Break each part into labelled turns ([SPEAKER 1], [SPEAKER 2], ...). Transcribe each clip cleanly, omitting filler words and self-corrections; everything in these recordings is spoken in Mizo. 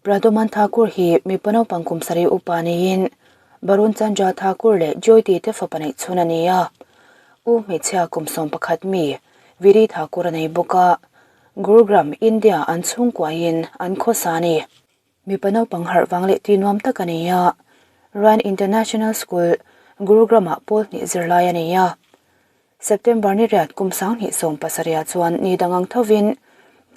[SPEAKER 1] Praduman Thakur hi mipa naupang kum sarih upa niin Barun Chandra Thakur leh Joyti te fapa neih chhun a ni a. U hmeichhia kum 11 mi Viri Thakur a nei bawk a, Gurugram, India an chhungkuain an khawsa a ni. Mipa naupang harh vang leh tih nuam tak a ni a, Ryan International School, Gurugram-ah pawl hnih zirlai a ni a. September ni riat kum 2017 ah chuan ni dang ang thovin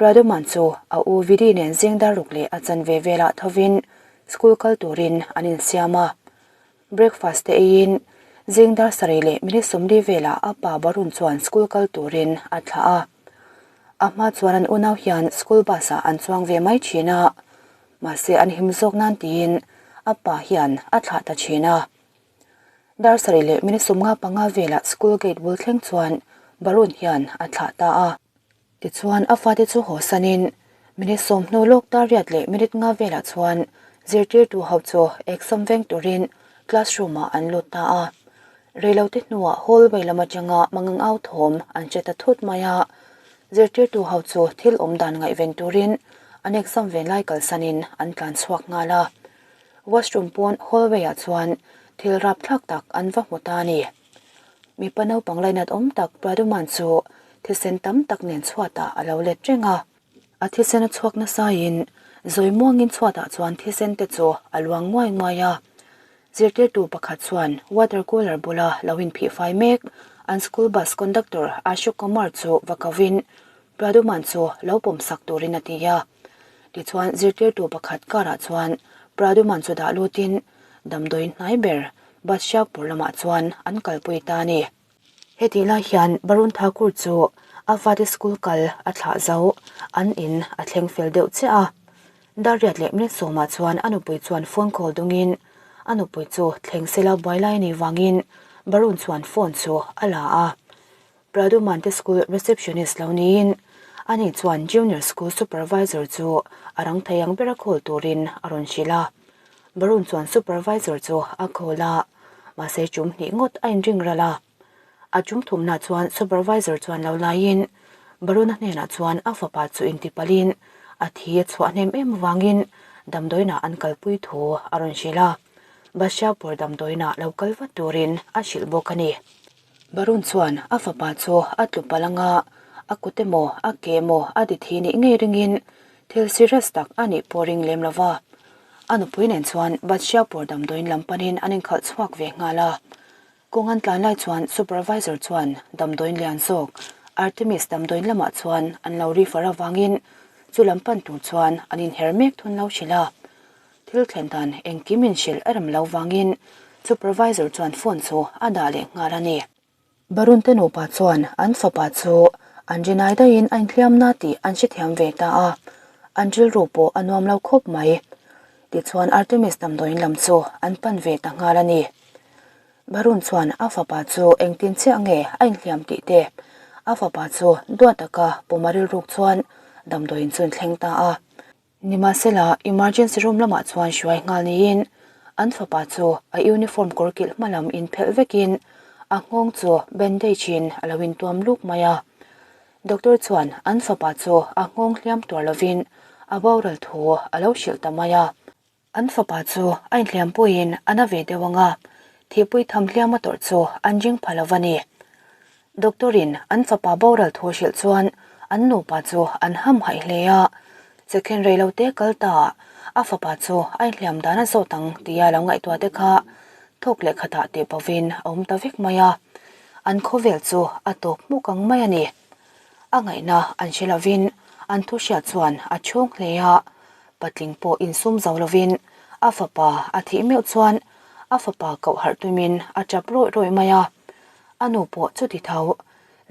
[SPEAKER 1] Praduman chu a u Vidi nen zing dar ruk leh a chanve velah thovin school kal turin an insiam a. Breakfast te eiin zing dar sarih leh minute 40 velah a pa Barun chuan school kal turin a thlah a. A hma chuan an unau hian school bus ah an chuang ve mai thin a, mahse an him zawk nan tiin a pa hian a thlah ta thin a. Dar sarih leh minute 55 velah school gate bul thleng chuan Barun hian a thlah ta a. Tichuan a fate chu haw sanin minute 10 hnu lawk dar riat leh minute 5 velah chuan zirtirtu ho chu exam veng turin classroom ah an lut ta a. Reilote hnuah hallway lam atanga mangang au thawm an hre ta thut mai a. Zirtirtu ho chu thil awm dan ngaihven turin an exam ven lai kalsanin an tlan chhuak nghal a. Washroom pawn hallway ah chuan thil rapthlak tak an va hmu ta a ni. Mipa naupang lainat awm tak Praduman chu thisen tam tak nen chhuatah a lo let reng a. A thisen a chhuak nasaiin zawi muangin chhuatah chuan thisen te chu a luang nguai nguai a. Zirtirtu pakhat chuan water cooler bula lo inphih fai mek an school bus conductor Ashok Kumar chu va kovin Praduman chu lo pawm sak turin a ti a. Tichuan zirtirtu pakhat karah chuan Praduman chu dah lutin damdawi hnai ber Badshahpur lamah chuan an kalpui ta a ni. Hetih lai hian Barun Thakur chu a fate school kal a thlah zo, an in a thleng fel deuh chiah a. Dar riat leh minute 10 ah chuan a nupui chuan phone call dungin a nupui chu thleng sela buai lai a nih vangin Barun chuan phone chu a la a. Praduman te school receptionist lo niin ani chuan junior school supervisor chu a rang thei ang bera call turin a rawn hrilh a. Barun chuan supervisor chu a call a, mahse chum hnih ngawt a inring ral a. A chum thumna chuan supervisor chuan lo laiin Baruna hnenah chuan a fapa chu intipalhin a thi a chhuah hnem em avangin damdawiinah an kalpui thu a rawn hrilh a. Bashapur damdawiinah lo kal vat turin a hrilh bawk a ni. Barun chuan a fapa chu a tlu palh anga a kut emaw a ke emaw a ti thi nih ngei ringin thil serious tak a nih pawh ring lem lo va. A nupui nen chuan Badshahpur damdawiin lam panin an inkhalh chhuak ve nghal a. Kawng an tlan lai chuan supervisor chuan damdawiin lian zawk Artemis damdawiin lamah chuan an lo refer avangin chu lam pan tur chuan an inher mek thun lo hrilh a. Thil thlen dan engkim in hrilh a rem lo vangin supervisor chuan phone chu a dah leh nghal a ni. Barun te nupa chuan an fapa chu an rinai daihin a inhliam na tih an hrethiam ve ta a, an rilru pawh a nuam lo khawp mai. Tichuan Artemis damdawiin lam chu an pan ve ta nghal a ni. Barun chuan a fapa chu engtin chiah nge a inhliam tih te, a fapa chu duat taka puma rilruk chuan damdawiin chu an thleng ta a. Nimahsela, emergency room lamah chuan hruai nghal niin an fapa chu a uniform kawr kilh hma lam inphelh vekin a nghawng chu bandage in a lo intuam luk mai a. Doctor chuan an fapa chu a nghawng hliam tuar lovin a boral thu a lo hrilh ta mai a. An fapa chu a inhliam puiin a na ve deuh ang a, thihpui tham hliam a tawrh chu an ring pha lo va ni. Doctor in an fapa boral thu hrilh chuan an nupa chu an ham haih hle a, second rei lo te kal ta a fapa chu a inhliam dan a zawt ang tia lo ngaihtuah te kha thawk leh khatah tih pawhin a awm ta vek mai a, an khawvel chu a tawp hmuk ang mai a ni. A ngaihna an hre lovin an thu hriat chuan a chhung hle a, patling pawh insum zo lovin a fapa a thih meuh chuan a fapa koh harh tumin a tap rawih rawih mai a. A nu pawh chuti tho.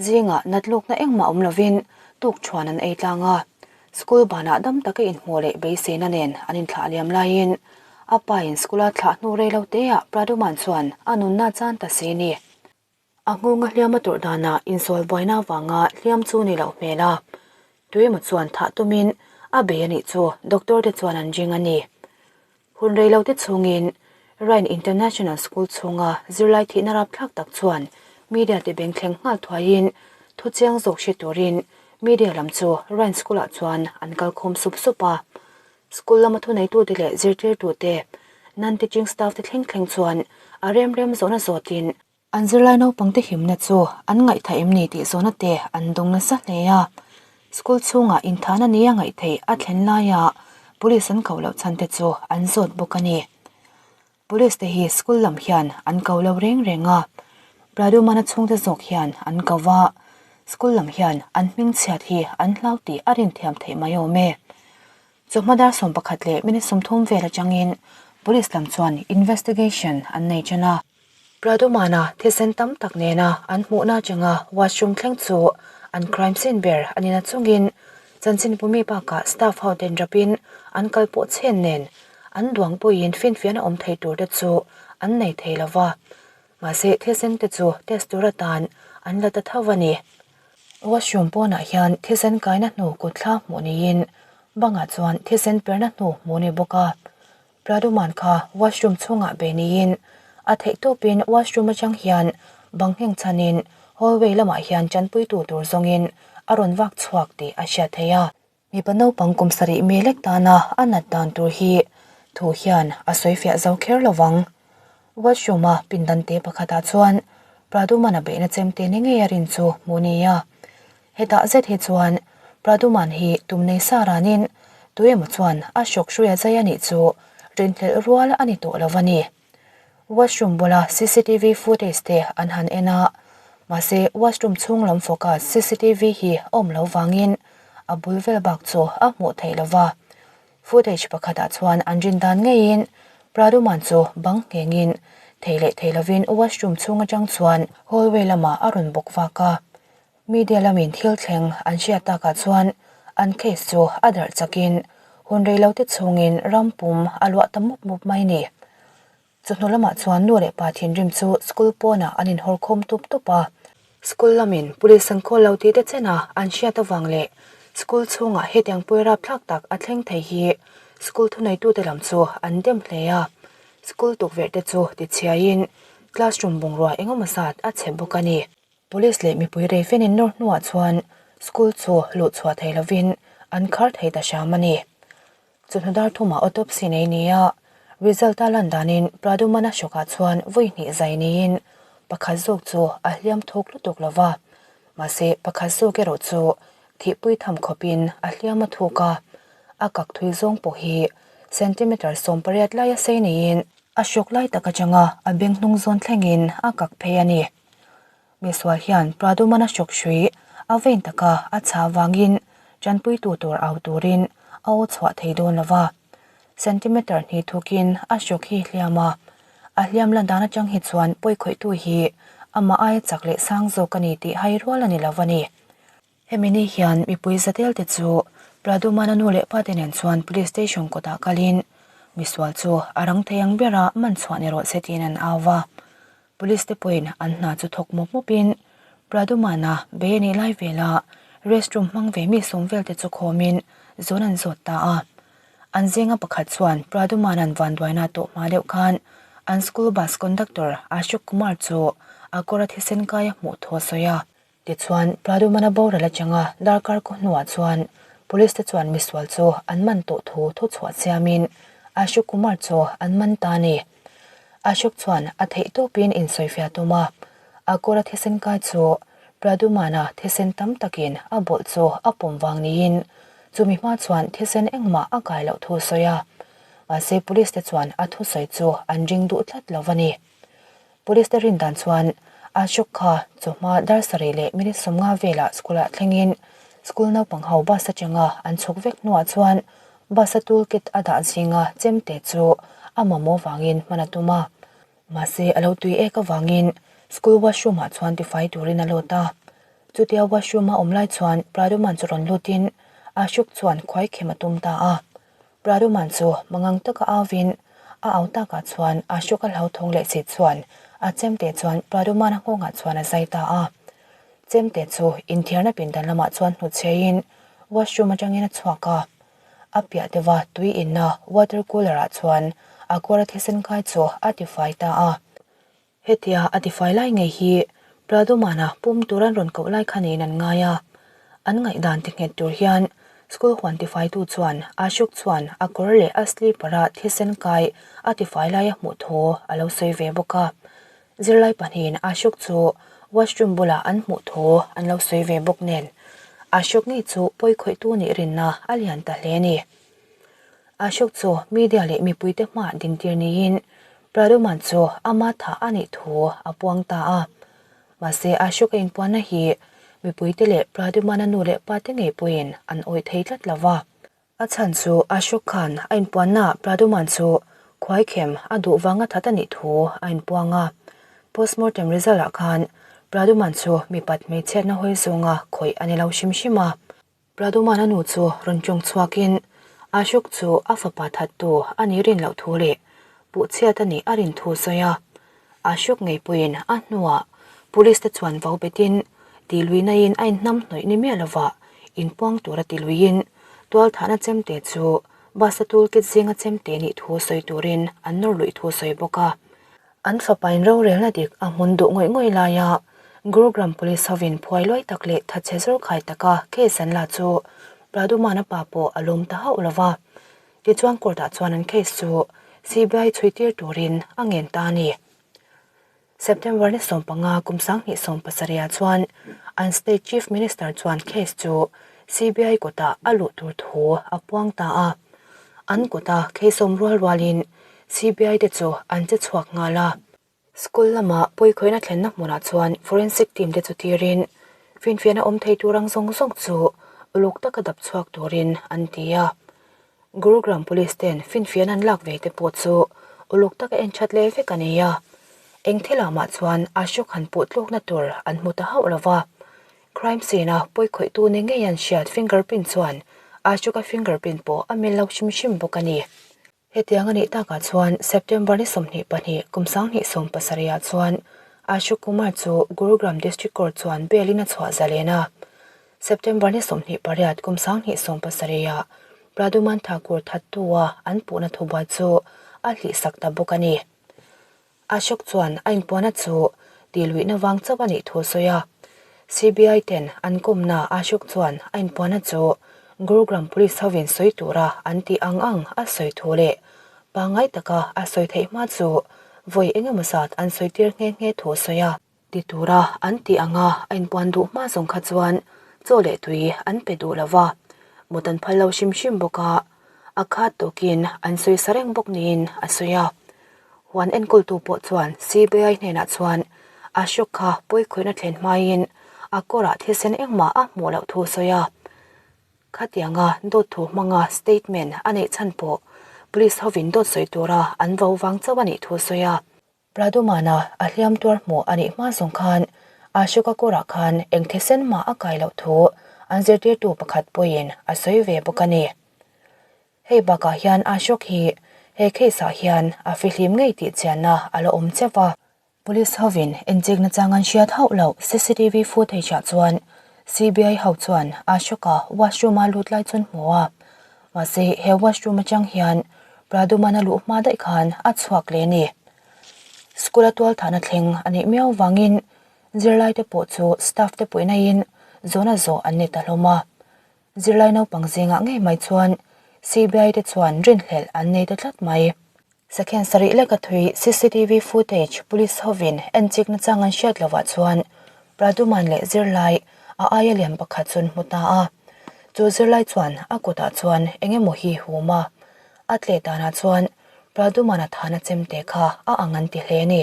[SPEAKER 1] Zingah natlukna engmah awm lovin tuk thuan an ei tlang a. School banah dam taka inhmuh leh beiseina nen an inthlah liam laiin a pa in school a thlah hnu rei lo teah Praduman chuan a nunna chan ta si ni. A nghawnga hliam a tawrh danah insual buaina avanga hliam chu ni loh hmel a. Tuemaw chuan thah tumin a bei a nih chu doctor te chuan an ring a ni. Hun rei lo te chhungin Ryan International School chhunga zirlai thihna rapthlak tak chuan media te beng thleng nghal thuaiin thu chiang zawk hre turin media lam chu Ryan School ah chuan an kal khawm sup sup a. School lama thuneitute leh zirtirtute, non-teaching staff te thleng thleng chuan a rem rem zawhna zawtin an zirlai naupangte himna chu an ngaihthah em ni tih zawhna te an dawng nasa hle a. School chhungah inthahna nia ngaihtheih a thlen laia police an koh loh chhan te chu an zawt bawk a ni. Police te hi school lam hian an ko lo reng reng a, Pradumana chhungte zawk hian an ko va, school lam hian an hming chhiat hi an hlau tih a rinthiam theih mai awm e. Chawhma dar 11 leh minute 30 vel atangin police lam chuan investigation an nei tan a. Pradumana thisen tam tak nena an hmuhna atanga washroom thleng chu an crime scene ber a ni nachungin chanchinbu mi bakah staff ho ten rapin an kal pawh chhen nen an duang pawhin finfiahna awm thei tur te chu an nei thei lo va. Mahse thisen te chu test tur atan an la ta tho a ni. Washroom pawnah hian thisen kaina hnu kutthla hmuh niin bangah chuan thisen perna hnu hmuh a ni bawk a. Praduman kha washroom chhungah be niin a theih tawpin washroom atang hian bang ngheng chhanin hallway lamah hian chanpuitu tur zawngin a rawn vak chhuak tih a hriat theih a. Mipa naupang kum sarih mi lek tana a nat dan tur hi thu hian a sawi fiah zo kher lo vang. Washroom a pindan te pakhatah chuan Praduman a beihna chemte ni ngei a rin chu hmuh ni a. Hetah zet hi chuan Praduman hi tum nei sa ranin tu emaw chuan a hrawk hrui a zai a nih chu rinhlelh rual a ni tawh lo a ni. Washroom bula cctv footage te an han en a, mahse washroom chhung lam focus cctv hi a awm lo vangin a bul vel bak chu a hmuh theih lo va. Footage pakhatah chuan an rin dan ngeiin Praduman chu bang nghengin thei leh thei lovin washroom chhung atang chuan hallway lamah a rawn bawk vak a. Media lamin thil thleng an hriat takah chuan an case chu a darh chakin hun reilote chhungin ram pum a luah ta mup mup mai ni. Chawhnu lamah chuan nu leh pa thinrim chu school pawnah an inhawr khawm tup tup a. School lamin police an call lo tih te chena an hriat avang leh school chhungah hetiang pui rapthlak tak a thleng thei hi school thuneitute lam chu an dem hle a. School tukverh te chu tichhiaiin classroom bungrua engemaw zat a chhe bawk a ni. Police leh mipui rei fenin nawr hnuah chuan school chu luh chhuah thei lovin an khar thei ta hram a ni. Chawhnu dar thumah autopsy nei nia result a lan danin Pradumana hrawkah chuan vawi hnih zai niin pakhat zawk chu a hliam thawk lutuk lo va, mahse pakhat zawk erawh chu thihpui tham khawpin a hliam a thuk a, a kak thui zawng pawh hi centimeter 18 laia sei niin a hrawk lai tak atanga a beng hnung zawn thlengin a kak phei a ni. Misual hian Pradumana hrawk hrui a vein taka a chhah vangin tanpuitu tur au turin a aw chhuah thei dawn lo va. Centimeter hnih thukin a hrawk hi hliam a, a hliam lan dan atang hi chuan pawikhawihtu hi amah aia chak leh sang zawk a ni tih hai rual a ni lo a ni. Hemi ni hian mipui zatel te chu Pradumana nu leh pa te nen chuan Police Station kawtah kalin misual chu a rang thei ang bera man chhuah ni rawh se tiin an au va. Police te pawhin an hna chu thawk mawp mawpin Pradumana bei a nih lai vela restroom hmang ve mi sawm vel te chu khawmin zawn an zawt ta a. An zinga pakhat chuan Pradumana'n vanduaina tawh hma deuh khan an school bus conductor Ashok Kumar chu a kawra thisen kaia hmuh thu a sawi a. Tichuan, Pradumana boral atanga darkar kaw hnuah chuan Police te chuan misual chu an man tawh thu thuchhuah siamin Ashok Kumar chu an man ta a ni. Ashok chuan a theih tawpin insawifiah tum a, a kawra thisen kai chu Pradumana thisen tam takin a bawlh chu a pawm vang niin chumi hma chuan thisen engmah a kai loh thu sawi a, mahse Police te chuan a thusawi chu an ring duh tlat lo a ni. Police te rin dan chuan Ashok kha chawhma dar sarih leh minute 50 velah school ah thlengin school naupang ho bus atanga an chhuk vek hnuah chuan bus a tool kit a dah zinga chemte chu a mamawh vangin hman a tum a. Mahse a lo tui ek avangin school washroom ah chuan tifai turin a lut a. Chutia washroom a awm lai chuan Praduman chu rawn lutin Ashok chuan khuai khem a tum ta a. Praduman chu mangang taka auvin a au takah chuan Ashok a hlauthawng leh si chuan a chemte chuan Pradumana nghawngah chuan a zai ta a. Chemte chu inthiarna pindan lamah chuan hnutchheiin washroom atangin a chhuak a. A piah deuha tui inna water cooler ah chuan a kawra thisen kai chu a tifai ta a. Hetia a tifai lai ngei hi Pradumana pum tur an rawn koh lai kha niin an ngai a. An ngaihdan ti nghet tur hian School huan tifaitu chuan Ashok chuan a kawr leh a slipper-a thisen kai a tifai laia hmuh thu a lo sawi ve bawk a. Zirlai pahnihin Ashok chu washroom bulah an hmuh thu an lo sawi ve bawk nen Ashok ngei chu pawi khawihtu nih rinna a lian ta hle a ni. Ashok chu media leh mipuite hmaah dintir niin Praduman chu ama thah a nih thu a puang ta a. Mahse Ashok a inpuanna hi mipuite leh Pradumana nu leh pate ngei pawhin an awih thei tlat lo va. A chhan chu Ashok khan a inpuannaah Praduman chu khuaikhem a duh vanga that a nih thu a inpuang a. Postmortem result ah khan Praduman chu mipat hmeichhiatna hawi zawnga khawih a ni lo hrim hrim a. Pradumana nu chu rawn tawng chhuakin Ashok chu a fapa thattu a nih rin loh thu leh puhchhiat a nih a rin thu a sawi a. Ashok ngei pawhin a hnuah police te chuan vau betin tihluihnain a inhnam hnawih ni miah lovah inpuang tura tihluihin tualthahna chemte chu bus a toolkit zinga chemte nih thu sawi turin an nawr luih thu a sawi bawk a. An fapain rorelna dik a hmun duh ngawih ngawih laia Gurugram Police hovin phuai luai tak leh thatchhe zawrkhai taka case an la chu Pradumana pa pawh a lawm ta hauh lo va. Tichuan court-ah chuan an case chu CBI chhuitir turin a ngen ta a ni. September ni 15 kum 2017 ah chuan an state chief minister chuan case chu CBI kutah a luh tur thu a puang ta a. An kuta case awm rual rualin CBI te chu an che chhuak nghal a. School lama pawikhawihna thlenna hmunah chuan forensic team te chu tirin finfiahna awm thei tur ang zawng zawng chu uluk taka dap chhuak turin an ti a. Gurugram Police ten finfiahna an lak ve te pawh chu uluk taka en that leh vek a ni a. Eng thilah mah chuan Ashok han puh tlukna tur an hmu ta hauh lo va. Crime scene a pawikhawihtu ni ngei an hriat fingerprint chuan Ashok-a fingerprint pawh a mil lo hrim hrim bawk a ni. Hetiang a nih takah chuan September ni 22 kum 2017 ah chuan Ashok Kumar chu Gurugram District Court chuan bail in a chhuah zalen a. September ni 28 kum 2017 ah Praduman Thakur thattu-a an puhna thubuai chu a hlihsak ta bawk a ni. Ashok chuan a inpuana chu tihluihna vang chauh a nih thu a sawi a. CBI ten an kawmna Ashok chuan a inpuana chu Gurugram Police hovin sawi tura an tih ang ang a sawi thu leh pangngai taka a sawi theih hma chu vawi engemaw zat an sawi tir nghe nghe thu a sawi a. Ti tura an tih anga a inpuan duh hma zawng kha chuan chaw leh tui an pe duh lo va, mut an phal lo hrim hrim bawk a, a khat tawkin an sawi sa reng bawk niin a sawi a. Huan enkawltu pawh chuan CBI hnenah chuan Ashok kha pawikhawihna thlen hmain a kawrah thisen engmah a hmuh loh thu a sawi a. Khatianga dawt thu hmanga statement a neih chhan pawh police hovin dawt sawi tura an vo vang chauh a nih thu a sawi a. Pradumana a hliam tuar hmuh a nih hma zawng khan Ashoka kawrah khan eng thisen mah a kai loh thu an zirtirtu pakhat pawhin a sawi ve bawk a ni. Hei bakah hian Ashok hi he case ah hian a fihlim ngei tih chianna a la awm cheuh a. Police hovin enchik nachang an hriat hauh loh cctv footage ah chuan CBI ho chuan Ashoka washroom a lut lai chu an hmu a. Mahse he washroom atang hian Praduman a luh hma daih khan a chhuak leh a ni. School a tualthahna thleng a nih miau vangin zirlaite pawh chu staff te puihnain zawhna zawh an ni ta hlawm a. Zirlai naupang zingah ngei mai chuan CBI te chuan rinhlelh an nei ta tlat mai. Sakhian sarih leka thui cctv footage police hovin enchik nachang an hriat lovah chuan Praduman leh zirlai a aia lian pakhat chu an hmu ta a. Chu zirlai chuan a kutah chuan eng emaw hi hum a, a tleh danah chuan Pradumana thana chemte kha a ang an ti hle a ni.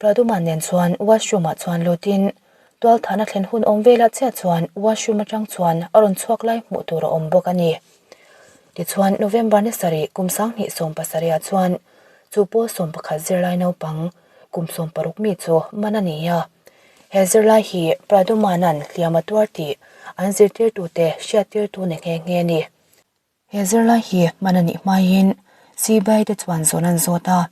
[SPEAKER 1] Praduman nen chuan washroom ah chuan lutin tualthahna thlen hun awm velah chiah chuan washroom atang chuan a rawn chhuak lai hmuh tur a awm bawk a ni. Tichuan November ni sarih kum 2017 ah chuan chu pawl 11 zirlai naupang kum 16 mi chu man a ni a. He zirlai hi Pradumanan hliam a tuar tih an zirtirtute hriattirtu ni nghe nghe a ni. He zirlai hi hman a nih hmaiin CBI te chuan zawn an zawt a,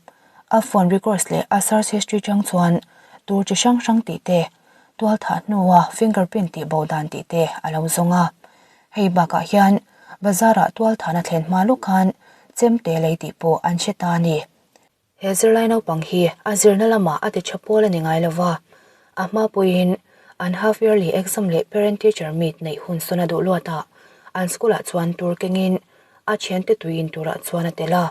[SPEAKER 1] a phone records leh a search history chang chuan tur chi hrang hrang tih te, tualthah hnua fingerprint tih bo dan tih te a lo zawng a. Hei bakah hian bazar-ah tualthahna thlen hma luk khan chemte lei tih pawh an hre ta a ni. He zirlai naupang hi a zirna lamah a ti tha pawl a ni ngai lo va, a hma pawhin an half yearly exam leh parent teacher meet neih hun sawn a duh luatah. An school ah chuan tur kengin a thiante tui in turah chuan a tel a,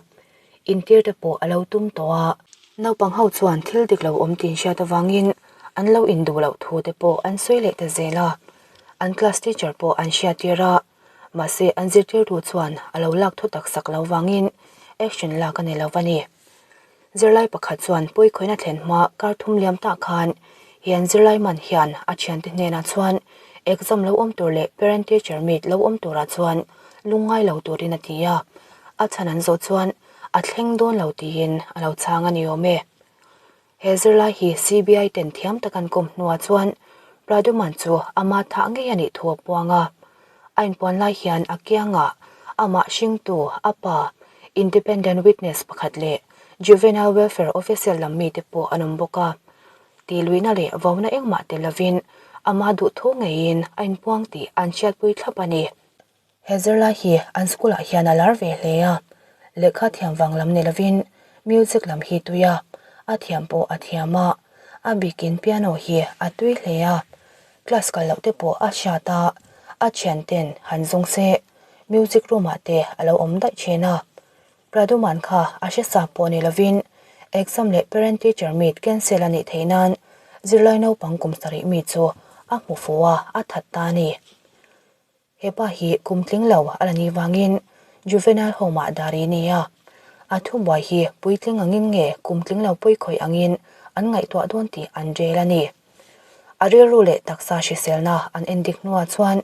[SPEAKER 1] intir te pawh a lo tum tawh a. Naupang ho chuan thil dik lo awm tih hriat avangin an lo induh loh thu te pawh an sawi leh ta zel a. An class teacher pawh an hriattir a, mahse an zirtirtu chuan a lo lak thu tak sak lo vangin action lak a ni lo a ni. Zirlai pakhat chuan pawikhawina thlen hma kar thum liam tah khan hian zirlai man hian a thiante hnenah chuan exam lo awm tur leh parent teacher meet lo awm turah chuan lungngai lo turin a ti a, a chhan an zawh chuan a thleng dawn lo tiin a lo chhang a ni awm e. He zirlai hi CBI ten thiam tak an kawm hnuah chuan Pradyuman chu ama thah ngei a nih thu a puang a. A inpuan lai hian a kiangah amah hringtu a pa, independent witness pakhat leh juvenile welfare official lam mite pawh an awm bawk a. Tihluihna leh vauna engmah tel lovin ama duhthu ngeiin a inpuang tih an hriatpui thlap a ni. He zirlai hi an school ah hian a lar ve hle a, lehkha thiam vang lam ni lovin music lam hi tui a, a thiam pawh a thiam a, a bikin piano hi a tui hle a, class kal loh te pawh a hriat a, a thian ten han zawng se music room ah te a lo awm daih thin a, Praduman kha a hre sa pawh ni lovin exam leh parent teacher meet cancel a nih theih nan zirlai naupang kum sarih mi chu a hmu fu a, a that ta a ni. He pa hi kum tling lo a la nih vangin Juvenile Home ah dar i ni a. A thubuai hi puitling angin nge kum tling lo pawikhawih angin an ngaihtuah dawn tih an rel a ni. A rilru leh taksa hriselna an endik hnuah chuan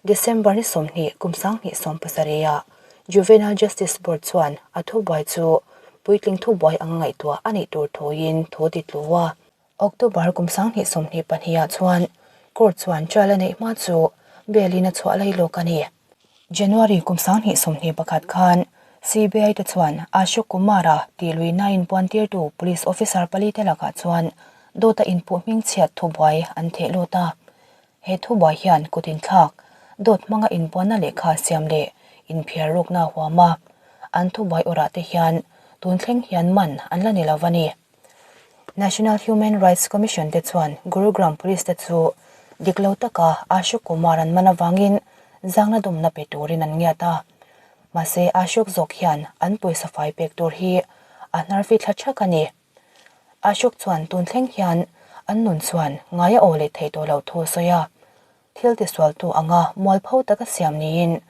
[SPEAKER 1] December ni 20 kum 2017 ah Juvenile Justice Board chuan a thubuai chu puitling thubuai anga ngaihtuah a nih tur thuin thu ti tlu a. October kum 2022 ah chuan court chuan trial a neih hma chu bail in a chhuah lai lawk a ni. January kum 2021 khan CBI te chuan Ashok Kumar-a tih luihna inpuan tirtu police officer pali te lakah chuan dawta inpuh hmingchhiat thubuai an theh lut a. He thubuai hian kut inthlak, dawt hmanga inpuanna lehkha siam leh inphiar rukna a huam a. An thubuai awrah te hian tun thleng hian man an la ni lo a ni. National Human Rights Commission te chuan Gurugram Police te chu dik lo taka Ashok Kumar an man avangin zangna dumna pe turin an ngiat a. Mahse Ashok zawk hian an pawisa fai pek tur hi a hnar fi thla thak a ni. Ashok chuan tun thleng hian an nun chuan ngai a aw leh theih tawh loh thu a sawi a. Thil tisualtu anga mualpho taka siam niin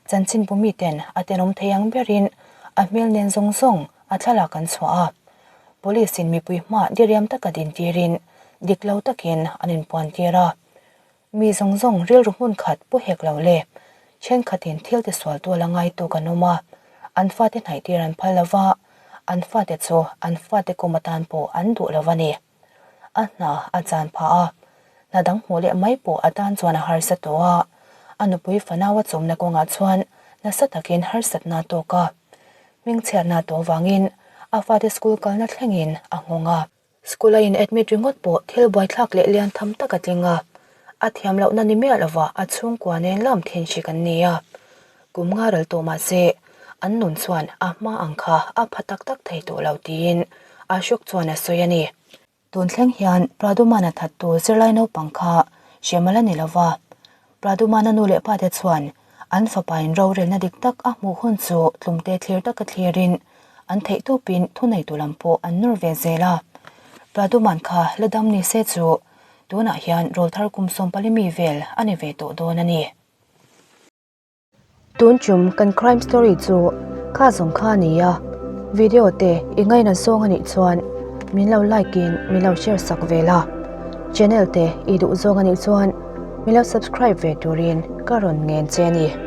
[SPEAKER 1] chanchinbu miten a tenawm thei ang berin a hmel nen zawng zawng a thlalak an chhuah a. Police in mipui hma diriam taka dintirin dik lo takin an inpuantir a. Mi zawng zawng rilru hmun khat pu hek lo le thenkhatin thil tisualtu a la ngaitu kan awm a, an fate hnaihtir an phal lo va, an fate chu an fate kum atan pawh an duh lo a ni. A hna a chan phah a, hna dang hmuh leh mai pawh a tan chuan a harsa tawh a, a nupui fanau a chawmna kawngah chuan nasa takin harsatna a tawk a. Hmingchhiatna a tawh vangin a fate school kalna thlengin a nghawng a. School a in admit ringawt pawh thil buaithlak leh lian tham tak a tling a, a thiam lohna ni miah lova a chhungkua nen lam thin hrik an ni a. Kum nga ral tawh mah se, an nun chuan a hma ang kha a pha tak tak thei tawh lo tiin Ashok chuan a sawi a ni. Tun thleng hian Pradumana thattu zirlai naupang kha hriam a la ni lo va. Pradumana nu leh pate chuan an fapain rorelna dik tak a hmuh hun chu tlumte thlir taka thlirin an theihtawpin thuneitu lam pawh an nawr ve zel a. Praduman kha la dam ni se chu tunah hian rawlthar kum 14 mi vel a ni ve tawh dawn a ni. Tun chum kan crime story chu kha zawng kha a ni a, video te i ngaina zawng a nih chuan min lo like in min lo share sak ve la, channel te i duh zawng a nih chuan min lo subscribe ve turin ka rawn ngen che a ni.